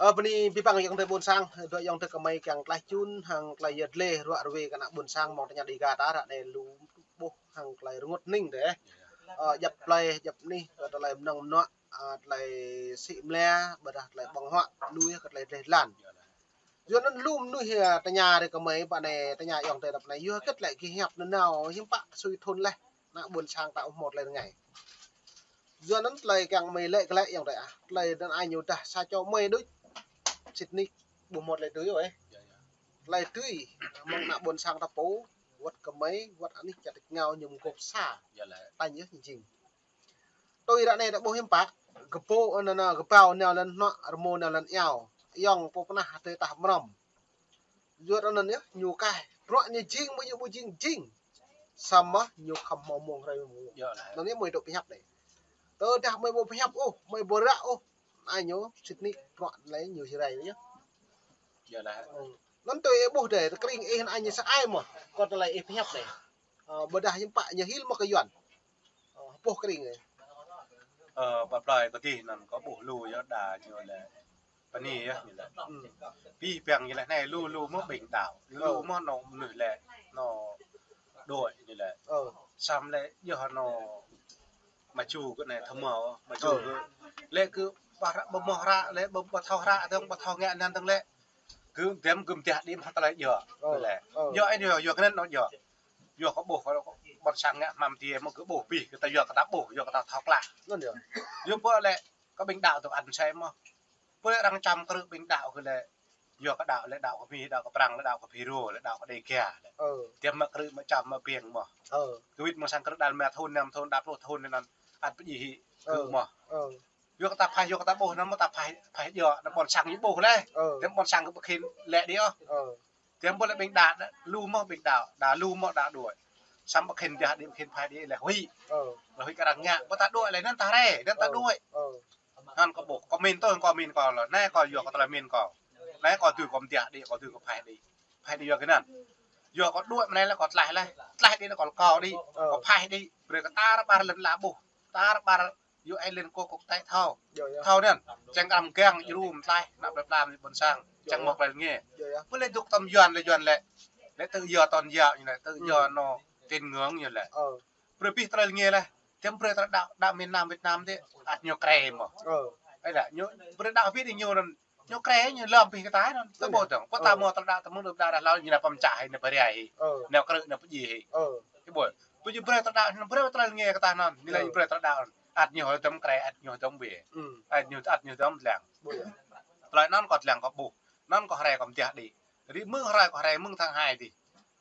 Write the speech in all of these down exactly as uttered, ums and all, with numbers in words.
Ơ, bơni abih bang ayŏng adơi ƀôn sang, dua ayŏng adơi kơmơi kiăng tlaih čun hăng tlaih yơh dleh ruă rơwe kơ ană ƀôn sang mơ̆ng tơña Dega ta ră anai lu ƀuh hăng tlaih rơngot hning dêh. Ơ, djăp tlaih, djăp anih, kơ tlaih mơnơ̆ng mơnuă, ơ, tlaih sĭ mlea, ƀôdah tlaih ƀơ̆ng huă, lu yơh kơ tlaih dleh dlan. Yua anŭn lu mơnuih, ơ, tơña rơi kơmơi, pă anai tơña ayŏng adơi ră anai, yua hơget lĕ gih hiăp nanao, hiư̆m pă sui thun laih, ană ƀôn sang ta ƀu hmâo tlaih rơngai. Yua anŭn tlaih kiăng mơi lĕ glaĭ ayŏng adơi ah. Tlaih anŭn ai ñu dah sa čô mơi đôč. Sĭt nik ƀu hmâo tlaih tui ôh. Tlaih tui mơ̆ng ană ƀôn sang ta pô, wơ̆t kơmơi, wơ̆t anih čar tač rơngiao ñu mơgôp sa. Tañ yơh ñu jing. Tui ră anai ta ƀuh hiư̆m pă, gơbô, anŭn, anŭn, gơbao nao lŏn hnuă, rơmô nao lŏn iao. Ayŏng pô pơnah hơdơi tah mrŏm. Yua anŭn yơh, ñu kaih. Bruă ñu jing, ƀu djơ̆ ƀu jing, jing. Samơ̆ ñu khŏm hmâo mông hrơi mông. Anŭn yơh mơi dŏ pơhiăp anai. Tơdah mơi ƀu pơhiăp ôh, mơi ƀu ră ôh, anai ñu sĭt nik bruă anai ñu Jrai yơh. Anŭn tui ih ƀuh dêh, tơkring ih anai ñu sa ai mơ̆, kơ tơlơi ih pơhiăp anai. Ơ, ƀôdah hiư̆m pă ñu hil mơ̆ kơ Yuan. Ơ, ƀuh tơkring ih. Ơ, pơplơi kơ tih anŭn kâo ƀuh lu yơh đa ñu lĕ. Bơni yơh ñu lĕ. Abih bang ñu lĕ anai lu lu mơ̆ ƀing đaŏ. Lu mơ̆ anŏ mơnuih lĕ. Anŏ đuaĭ ñu lĕ. Samơ̆ lĕ yơh anŏ mă ču kơ anai thâo mơ̆, mă ču kơ. Lĕ kơ ƀu hră, ƀu hmâo hră, lĕ ƀu, ƀu thâo hră dơ̆ng, ƀu thâo ngă anŭn dơ̆ng lĕ. Kơ dem kơ mơtiah đĭ mă tơlơi djơ̆. Lĕ. Djơ̆ ai ñu, yua kơ anŭn anŏ djơ̆. Yua kơ ƀuh kơ ƀôn sang ngă hmăm tiê mơ̆ kơ ƀuh abih, kơ ta yua kơ ta ƀuh, yua kơ ta thâo klă. Yua pơ lĕ kơ ƀing đaŏ tŭ ăn sai mơ̆. Pơ lĕ arăng čăm krư̆ ƀing đaŏ kơ lĕ. Yua kơ đaŏ lĕ đaŏ kơ Mi, đaŏ kơ Prăng, lĕ đaŏ kơ Phi Rô, lĕ đaŏ kơ Dega lĕ. Tiăm mă krư̆ mă čăm mă biêng mơ̆. Kơ wĭt mơ̆ng sang krư̆ đal rơma thŭn, năm thŭn, đa pluh thŭn lĕ anŭn ăt pơdjai hĭ krư̆ mơ̆. Yua kơ ta phaih, yua kơ ta ƀuh anŭn mơ̆ ta phaih, phaih djơ̆, anŭn ƀôn sang ñu ƀuh lĕ. Tiăm ƀôn sang kơ ƀu khĭn lĕ đĭ ôh. Tiăm ƀu lĕ ƀing đaŏ, lu mơ̆ ƀing đaŏ, đa lu mơ̆ đaŏ đuaĭ. Samơ̆ ƀu khĭn jah đĭ ƀu khĭn phaih đĭ lĕ huĭ. Lĕ huĭ kơ arăng ngă, ƀu ta đuaĭ lĕ anŭn ta rai, anŭn ta đuaĭ. Anŭn kâo ƀuh, kâo min tui, kâo min kâo lĕ, anai kâo yua kơ tơlơi min kâo. Anai kâo tui kâo mơtiah đĭ, kâo tui kâo phaih đĭ. Phaih đĭ yua kơ anŭn. Yua kâo đuaĭ mơ̆ng anai lĕ kâo tlaih lĕ, tlaih đĭ lĕ kâo rơkâo đĭ, kâo phaih đĭ, brơi kơ tar ƀar lŏn ala ƀuh. Tar ƀar yua ai lĕ kâo kâo tơlơi thâo. Thâo anŭn, čang kơ arăng mơgang djru mơtlaih, ană plơi pla mơnuih ƀôn sang, čang mơ̆ tơlơi rơngiă. Ƀu lĕ dŏ tơm Yuan lĕ Yuan lĕ. Lĕ tự do tôn giáo ñu lĕ, tự do anŏ tín ngưỡng ñu lĕ. Brơi abih tơlơi rơngiă lĕ. Tiăm brơi tơlơi đaŏ, đaŏ miền Nam Việt Nam tĕ, ăt ñu krê mơ̆. Ai lĕ, ñu brơi đaŏ abih đĭ ñu anŭn, ñu krê ñu lăm abih kơ ta anŭn. Tơ ƀuh dơ̆ng, pơ ta mơ̆ tơlơi đaŏ tơmơ̆ng đơ̆p đa đah hlâo ñu nao pơm čah hĭ, nao pơria hĭ. Nao krư̆, nao pơdjai hĭ. Tơ ƀuh, ƀu djơ̆ brơi tơlơi đaŏ anŭn, brơi tơlơi rơngiă kơ ta anŭn. Ñu lĕ ñu brơi tơlơi đaŏ anŭn. Ăt ñu hơdôm krê, ăt ñu hơdôm wê. Ăt ñu, ăt ñu hơdôm lăng. Tơlơi anŭn kâo lăng kâo ƀuh. Anŭn kâo rai kâo mơtiah đĭ. Rĭ mơ̆ng rai kâo rai mơ̆ng tháng hai đĭ.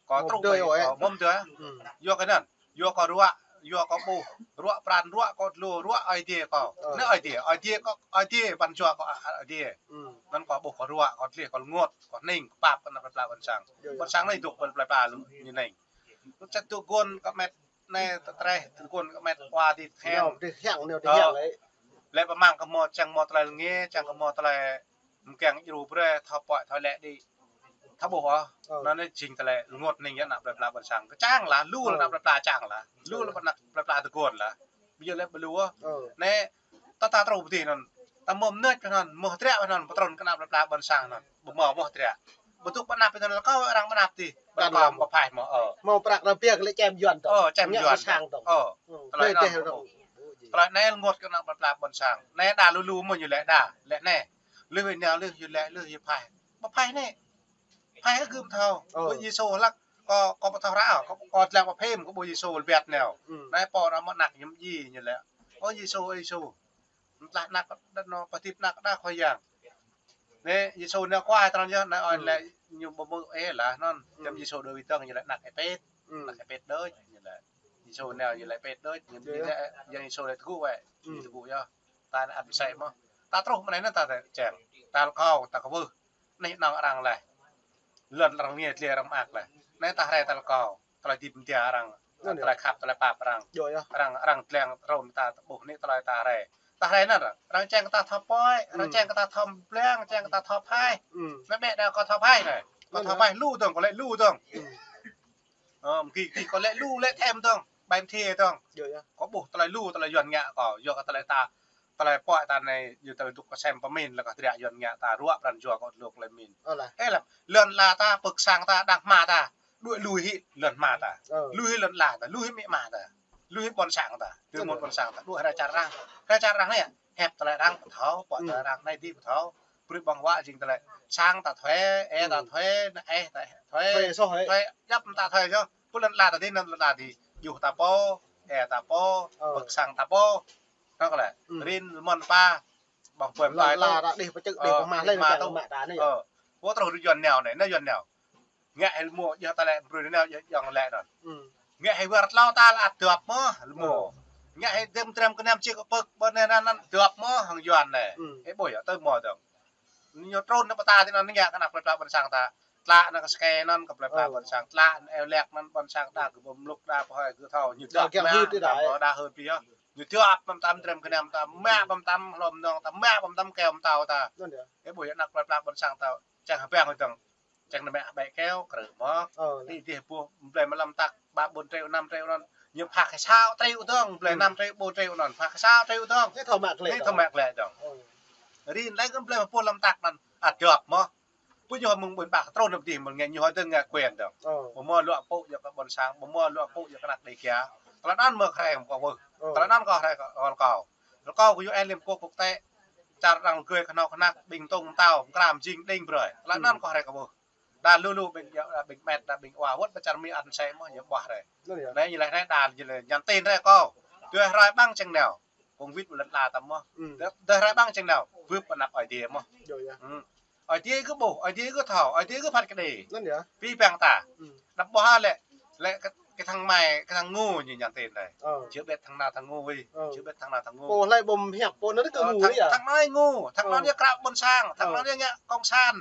Kâo truh ƀơi, kâo mơ̆ mơdơ̆. Yua kơ anŭn. Yua kâo ruă, yua kâo ƀuh. Ruă pran, ruă kâo dlô, ruă Ơi Adai kâo. Anai Ơi Adai, Ơi Adai kâo, Ơi Adai pran jua kâo, Ơi Adai. Anŭn kâo ƀuh kâo ruă, kâo dleh, kâo rơngot, kâo hning, kơ pap kơ ană plơi pla ƀôn sang. Ƀôn sang anai dŏ plơi pla ñu hning. Anŭn čăt dŏ gôn kơ met anai tơtreh, dŏ gôn kơ met wa ti theng. Lĕ pơmang kơ mơ̆ čang mơ̆ tơlơi rơngiă, čang kơ mơ̆ tơlơi mơgang djru brơi, thâo pơhiăp, thâo lĕ đĭ. Thâo ƀuh ôh. Anŭn anai jing tơlơi rơngot hning yơh ană plơi pla ƀôn sang. Kơ čang lah, lu lah ană plơi pla čang lah. Lu lah ană plơi pla tơguan lah. Ƀu djơ̆ lĕ ƀu lu ôh. Anai, ta ta truh pơ dih anŭn. Ta mơ̆ mơneč pơ anŭn, mơ̆ hơdră pơ anŭn, pơtrun kơ ană plơi pla ƀôn sang anŭn. Ƀu mơ̆ mơ̆ hơdră. Ƀu dŏ pơ anăp pơ anŭn lĕ kâo arăng pơ anăp dih. Ƀu kâo pơphaih mơ̆, ơ. Mơ̆ prăk rơbiă lĕ čem Yuan tơ̆ng. Ơ, čem Yuan tơ̆ng. Ơ. Tơlơi anŭn. Tơlơi anai rơngot kơ ană plơi pla ƀôn sang. Anai đa lu lu mơ̆ ñu lĕ đa. Lĕ anai. Lĕ wĭt nao, lĕ yua lĕ, lĕ yua phaih. Ƀu phaih anai. Phaih gơ̆m thâo. Ơ. Ƀu Yêsu hlăk, kâo, kâo ƀu thâo hră, kâo, kâo lăng ƀu phim, kâo ƀu Yêsu lĕ biă nao. Anai pô ană mơ̆ anăk ñu mơdjai ñu lĕ. Ơ Yêsu, ơ Yêsu. Mơtlaih anăk đa anŏ, pơtip anăk đa Khua Yang. Anai Yêsu nao kuai tơnăn yơh, anai ơi lĕ ñu ƀu mơ̆ ê lah anŭn. Tơm Yêsu đuaĭ wĭt dơ̆ng ñu lĕ anăk ê pet. Anăk ê pet đôč, ñu lĕ. Yêsu nao ñu lĕ pet đôč, ñu lĕ, Yang Yêsu lĕ tơgŭ wĕ. Ñu tơgŭ yơh. Ta anai ăt mơsĕ mơ̆. Ta truh mơ̆ng anai anŭn ta čang. Ta rơkâo, ta kwưh. Anih anŏng arăng lĕ. Lŏn arăng rơngiă dleh arăng mơak lĕ. Anai ta rai ta rơkâo. Tơlơi hơdip mơda arăng. Tơlơi khăp, tơlơi pap arăng. Arăng, arăng dlăng rôm ta ƀuh anai tơlơi ta rai. Ta rai anŭn, arăng čang kơ ta thâo pơhiăp, arăng čang kơ ta thâo blang, čang kơ ta thâo phaih. Anai ƀĕ đa kâo thâo phaih anai. Kâo thâo phaih lu dơ̆ng, kâo lĕ lu dơ̆ng. Ơ, mơ̆ng gih, gih kâo lĕ lu, lĕ thêm dơ̆ng. Ƀai mơthê dơ̆ng. Kâo ƀuh tơlơi lu, tơlơi Yuan ngă kâo, yua kơ tơlơi ta tơlơi pơhiăp ta anai, yua tơlơi dŏ kơsem pơmĭn, lĕ kơ triă Yuan ngă ta ruă pran jua kơ lŏk lĕ min. Ơ lah. Ê lah, lŏn la ta, pơ̆k sang ta, đang hmua ta. Đuaĭ lui hĭ lŏn hmua ta. Ơ. Lui hĭ lŏn la ta, lui hĭ amĭ ama ta. Lui hĭ ƀôn sang ta. Tui mơ̆n ƀôn sang ta. Đuaĭ hrơi čar arăng. Hrơi čar arăng anai, hiăp tơlơi arăng pơthâo, pơhiăp tơlơi arăng anai dih pơthâo. Brơi ƀơ̆ng huă jing tơlơi. Sang ta thuê, ê ta thuê, na ê ta thuê. Thuê soh hĭ. Thuê, djŏp ta thuê soh. Pơ lŏn la ta dih, lŏn la dih. Juh ta pô, ê ta pô, pơ̆k sang ta pô. Nŏk lĕ. Rin mơ̆n pa. Ƀơ̆ng pơm lŏn la ta dih pơčơ̆k dih pơmah lĕ mă ta anai. Ơ. Pô truh Yuan nao anai, anai Yuan nao. Ngă hĭ lơmô, yua ta lĕ brơi nao, yua Yuan lĕ anŭn. Ngă hĭ wơr tlâo ta lĕ ăt dŏp mơ̆, lơmô. Ngă hĭ dăm trem kơnăm čih kơ pơ̆k, ƀơ anai anŭn dŏp mơ̆, hăng Yuan anai. Ê ƀuh yơh, tơl mơ̆ dơ̆ng. Ñu trŭn nao pơtă ti anŭn ngă kơ anăp plơi pla ƀôn sang ta. Tlă anŭn kơ sơkê anŭn kơ plơi pla ƀôn sang. Tlă anŭn eo lek anŭn ƀôn sang ta kơ ƀơ̆ng mlŭk đa pơhơi kơ thâo. Ñu dŏp mă, đa hơi pioh. Ñu dŏp mă tăm trem kơnăm ta, mă ƀơ̆ng tăm hlô mơnơ̆ng ta, mă ƀơ̆ng tăm kơyâo mơtâo ta. Ê ƀuh yơh anăp plơi pla ƀôn sang ta. Čang hơbang hơdơ̆ng. Čang nao mă ƀĕ keo, krư̆ mơ̆. Ơ, ti dih ƀuh, blơi mlam tăk, ba ƀôn triu, năm triu anŭn. Ñu phak kơ sa triu dơ̆ng, blơi năm triu, ƀôn triu anŭn. Phak kơ sa triu dơ̆ng. Anai thâo mă glĕ dơ̆ng. Rin lĕ kơ blơi ƀuh mlam tăk anŭn. Ăt dŏp mơ̆. Ƀuh ñu mơ̆ng ƀôn ƀah trŭn nao dih, mơ̆ng ñu hơdơ̆ng ngă quyền dơ̆ng. Ƀu mơ̆ luă pŭ yua kơ ƀôn sang, ƀu mơ̆ luă pŭ yua kơ anăp Dêga. Tơlơi anŭn mơ̆ kơ hrơi mơ̆ kơ wơh. Tơlơi anŭn kơ hrơi kơ rơkâo. Rơkâo kơ U N Liên Hợp Quốc quốc tế. Čar arăng gơi kơhnâo kơhnăk, ƀing tŭng mơtâo, mơkra mơjing đing brơi. Tơlơi anŭn kơ hrơi kơ wơh. Đa lu lu ƀing, đa ƀing met, đa ƀing wa, wơ̆t pơ čar Mi ăt sĕ mơ̆, ñu ƀuah rai. Anai ñu laĭ rai đa ñu laĭ nhắn tin rai kâo. Tui rai ƀăng čang nao. Kông wĭt lŏn la ta mơ̆. Tui rai ƀăng čang nao. Wĭt anăp Ơi Adai mơ̆. Ơi Adai kơ ƀuh, Ơi Adai kơ thâo, Ơi Adai kơ phat kơđi. Abih bang ta. Đăm ƀuh lĕ, lĕ kơ, kơ thang mai, kơ thang ngu ñu nhắn tin rai. Chưa biết thang nào thang ngu ih. Chưa biết thang nào thang ngu. Pô lĕ ƀơ̆ng hiăp, pô anŭn kơ ngu ih. Thang anai ngu, thang anŭn ñu krao ƀôn sang, thang anŭn ñu ngă cộng sản.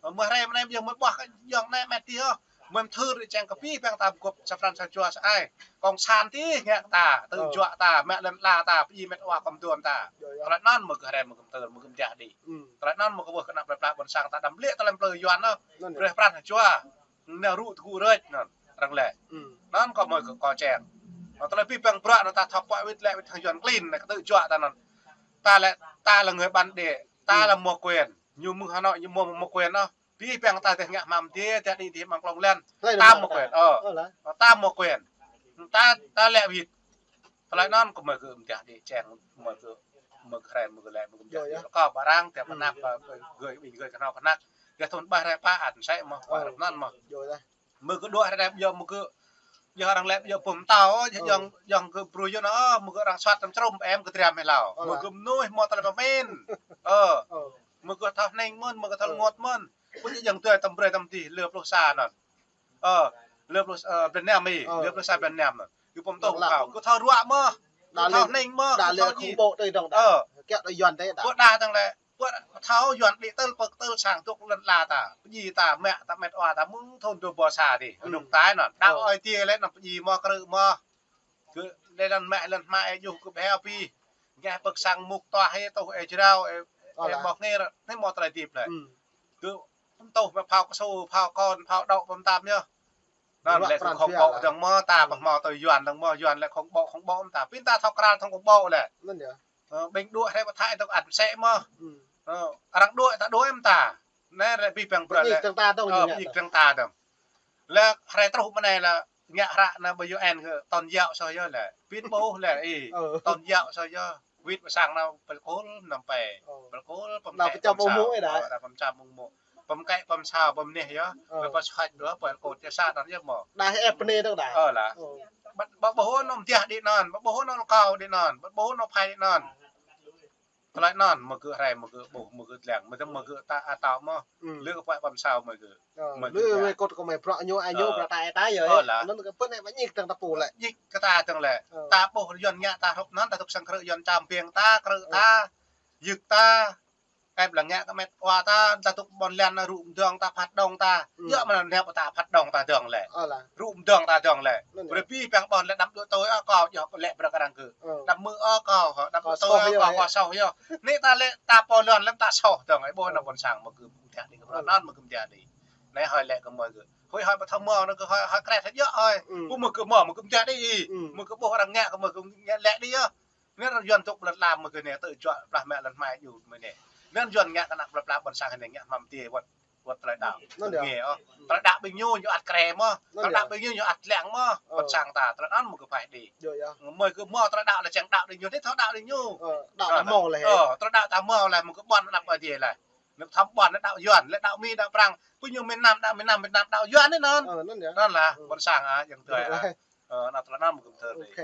Mơ̆ hrơi mơnai ƀiă mơ̆ ƀuah kơ Yuan anai met tih ôh. Mơ̆n thâo rĭ čang kơ abih bang ta gŏp sa pran sa jua sa ai. Cộng sản tih ngă ta, tơjuă ta, mă lŏn la ta, pơjing met wa kơm duăm ta. Tơlơi anŭn mơ̆ kơ hrơi mơ̆ kơm tơl, mơ̆ kơm jah đĭ. Tơlơi anŭn mơ̆ kơ wơh kơ anăp plơi pla ƀôn sang ta đăm lĕ tơlơi plơi Yuan anŭn. Brơi pran sa jua. Nao rŭ tơgŭ rơč anŭn, arăng lĕ. Anŭn kơ mơ̆ kơ kâo čang. Tơlơi abih bang bruă anŭn ta thâo pơhiăp wĭt lĕ wĭt hăng Yuan klin anai kơ tơjuă ta anŭn. Ta lĕ, ta lĕ người bản địa, ta lĕ mơ̆ quyền. Ñu mơ̆ng Hà Nội ñu mơ̆ mơ̆ quyền anŭn. Abih bang ta dêh ngă hmam dih, dêh đĭ dih mơ̆ng klông lĕn. Ta mơ̆ quyền. Ơ. Ta mơ̆ quyền. Ta, ta lĕ wĭt. Tơlơi anŭn kơ mơ̆ kơ mơ̆ dêh đĭ čang, mơ̆ kơ, mơ̆ kơ hrơi, mơ̆ kơ lĕ, mơ̆ kơ mơ̆ dêh đĭ. Rơkâo ƀă arăng, dêh pơnăp, gơi ƀing gơi kơhnâo kơhnăk. Dêh thun ƀah rai pă ăt sĕ mơ̆, pă rơ̆p anŭn mơ̆. Mơ̆ kơ đuaĭ rai ƀiă mơ̆ kơ, yua arăng lĕ ƀiă pơm tâo, yua jŏng, jŏng kơ bruă yua anŭn, mơ̆ kơ arăng suat tăm črŭm, em kơ triam hĭ hlâo. Mơ̆ kơ mơnuih mơ̆ tơlơi pơmĭn. Ơ. Mơ̆ kơ thâo hning mơ̆n, mơ̆ kơ thâo rơngot mơ̆n. Pŭn jŏng tui tăm brơi tăm dih, lơ pluh sa anŭn. Ơ, lơ pluh, ơ, blan năm ih, lơ pluh sa blan năm anŭn. Kơ pơm tơ̆ kâo, kơ thâo ruă mơ̆, kơ thâo hning mơ̆, kơ thâo jih. Ơ. Kơ đa dơ̆ng lĕ, pơ thâo Yuan đĭ tơl pơ̆k tơl sang dŏ lŏn la ta. Pơjing ta, mă ta, met wa ta, mơ̆ng thun dua rơbâo sa dih. Rơnŭk tai anŭn. Đa Ơi Adai lĕ anŭn pơjing mơ̆, krư̆ mơ̆. Kơ lĕ lŏn mă lŏn hmua ih juh kơ ƀe pi. Ngă pơ̆k sang mŭk tuah ih tuh ih jrao ih, ih ƀơ̆ng ngir. Anai mơ̆ tơlơi hơdip lĕ. Kơ pơm tơ̆ mă phao kơsu, phao kon, phao đŏk pơm tăm yơh. Anŭn lĕ kơ khŏng ƀô̆ dơ̆ng mơ̆, ta pơhmâo tui Yuan dơ̆ng mơ̆, Yuan lĕ khŏng ƀô̆, khŏng ƀô̆ mơ̆ ta. Pin ta thâo krăn khŏng ƀô̆ lĕ. Ơ, ƀing đuaĭ hrơi pơthai tơ̆ ăt sĕ mơ̆. Ơ, arăng đuaĭ ta đuaĭ mơ̆ ta. Anai rai abih bang bruă lĕ. Pơjing ta dơ̆ng. Ơ, pơjing ta dơ̆ng. Lĕ hrơi truh mơ̆ng anai lĕ ngă hră anai ƀơi U N kơ tôn giáo soh yơh lĕ. Pin ƀuh lĕ ih. Tôn giáo soh yơh. Wĭt pơ sang anŭn pơl kôl năm pe. Pơl kôl pơm kĕ pơm sao. Đa pơm čăm mơ̆ng mơ̆. Pơm kĕ pơm sao pơm neh yơh. Pơm pơsuač đuaĭ pơl kôl čơ sa anŭn yơh mơ̆. Đa ih pơnê dơ̆ng đa. Ơ lah. Ƀă ƀuh anŭn mơ̆ dêh đĭ anŭn, ƀă ƀuh anŭn rơkâo đĭ anŭn, ƀă ƀuh anŭn phai đĭ anŭn. Tơlơi anŭn mơ̆ kơ hrơi mơ̆ kơ ƀuh mơ̆ kơ lăng, mơ̆ tơ̆ mơ̆ kơ ta atâo mơ̆. Lơ kơ pơhiăp pơm sao mơ̆ kơ. Mơ̆ kơ lơ mơ̆ kơ kơ mơ̆ bruă ñu ai ñu bruă ta ai ta yơh. Ơ lah. Anŭn kơ pơ̆n mơ̆ ñik dơ̆ng ta pô lĕ. Ñik kơ ta dơ̆ng lĕ. Ta ƀuh Yuan ngă ta hrup anŭn ta tŭk sang krư̆ Yuan čăm biang ta krư̆ ta. Yơk ta. Kơp lăng ngă kơ met wa ta, ta tŭk ƀôn lan rŭ mơdơ̆ng ta phat đŏng ta. Yua mơ̆n anŭn ta phat đŏng ta dơ̆ng lĕ. Rŭ mơdơ̆ng ta dơ̆ng lĕ. Brơi abih bang ƀôn lĕ đăm đuaĭ tui ôh kâo, yua kơ lĕ brơi kơ arăng kơ. Đăm mơ̆ ôh kâo, đăm đuaĭ tui ôh kâo, kâo soh yơh. Anai ta lĕ ta pô lŏn lĕ ta soh dơ̆ng, ih ƀuh anŭn ƀôn sang mơ̆ kơ mơ̆ dêh đĭ kơ bruă anŭn mơ̆ kơ mơ̆ dêh đĭ. Anai hơi lĕ kơ mơ̆ kơ. Hơi hơi pơthâo mơ̆ anŭn kơ hơi hơi kret hơi yơh hơi. Ƀu mơ̆ kơ mơ̆ mơ̆ kơ mơ̆ dêh đĭ. Mơ̆ kơ ƀuh arăng ngă kơ mơ̆ kơ ngă lĕ đĭ yơh. Anŭn Yuan tŭk ƀlŏr lam mơ̆ kơ anai tơ juă plah mă lŏn hmai ñu mơ̆ anai. Anŭn Yuan ngă kơ ană plơi pla ƀôn sang anai ngă hmâo mơ̆ tê wơ̆t wơ̆t tơlơi đaŏ. Anŭn yơh. Nghe ôh. Tơlơi đaŏ ƀing ñu ñu ăt krem ôh. Anŭn yơh. Tơlơi đaŏ ƀing ñu ñu ăt lăng mơ̆. Ƀôn sang ta tơlơi anŭn mơ̆ kơ phải đi. Yơh, yơh. Mơ̆ kơ hmâo tơlơi đaŏ lĕ čang đaŏ đĭ ñu, anai thâo đaŏ đĭ ñu. Ơ, đaŏ ta hmâo lĕ. Ơ, tơlơi đaŏ ta hmâo lĕ mơ̆ kơ ƀuăn anăp Ơi Adai lĕ. Anŭn thâo ƀuăn lĕ đaŏ Yuan, lĕ đaŏ Mi, đaŏ Prăng. Ƀing ñu miền Nam, đaŏ miền Nam, miền Nam đaŏ Yuan anai anŭn. Ơ, anŭn yơh. Anŭn lah, ƀôn sang ah, ayŏng adơi ah. Ơ, anŭn tơlơi anŭn mơ̆ kơ thơ đi. Ok.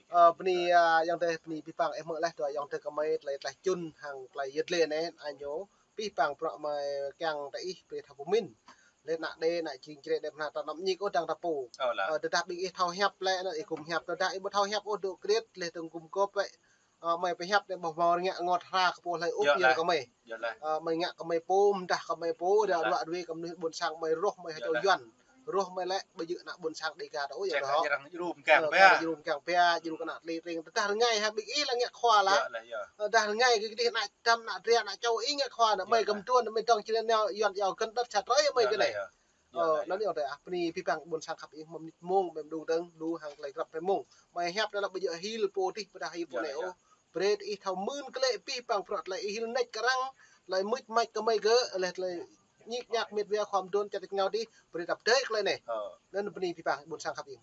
Ơ, bơni, ah, ayŏng adơi, bơni abih bang ih hmư̆ laih tui ayŏng adơi gơmơi tơlơi tlaih čun hăng tơlơi yơh lĕ anai, añô abih bang bruă mơi kiăng tơ ih brơi thâo pơmĭn. Lĕ ană đe, ană jing jre đe pơnah ta anăm ñik ôh dăng ta pô. Ơ, tơdah ƀing ih thâo hiăp lĕ, anŭn ih gum hiăp. Tơdah ih ƀu thâo hiăp ôh dŏ kriet, lĕ tơ̆ng gum gŏp lĕ. Ơ, mơi pơhiăp lĕ ƀu hmâo rơngiă ngot hra kơ pô hlơi ôh pơyơr kơ mơi. Ơ, mơi ngă kơ mơi pô, mơdah kơ mơi pô, dah ruă dui kơ mơnuih ƀôn sang mơi roh mơi hơdô Yuan. Roh mơi lĕ, ƀu djơ̆ ană ƀôn sang Dêga ta ôh, yơh. Ơ, djru mơkăng pia, djru kơ ană tơlơi tring. Tơdah rơngai ha ƀing ih lĕ ngă khua lah. Ơ, dah rơngai kơ kơdih ană čăm, ană dra, ană čô ih ngă khua, ană mơi kơm tuan, ană mơi dŏng črăn nao, Yuan yơh kơnơ̆t sat rơi mơi kơ anai. Ơ, anŭn yơh adơi ah, bơni abih bang ƀôn sang khăp ih mơ̆ng mơnit mông, mơ̆ng đung dơ̆ng, đu hăng tơlơi grăp mơ̆ng mông. Mơi hiăp anŭn lĕ ƀu djơ̆ hil pô tih, ƀôdah hil pô anai ôh. Brơi tơ ih thâo mưn klĕ abih bang bruă tơlơi ih hil nač kơ arăng, tơlơi mưč mač kơ mơi gơ̆, lĕ tơlơi ñik ñak mĕt wa khua mơdôn čar tač rơngiao tih, brơi ta pơdơi klĕ anai. Anŭn bơni abih bang ƀôn sang khăp ih.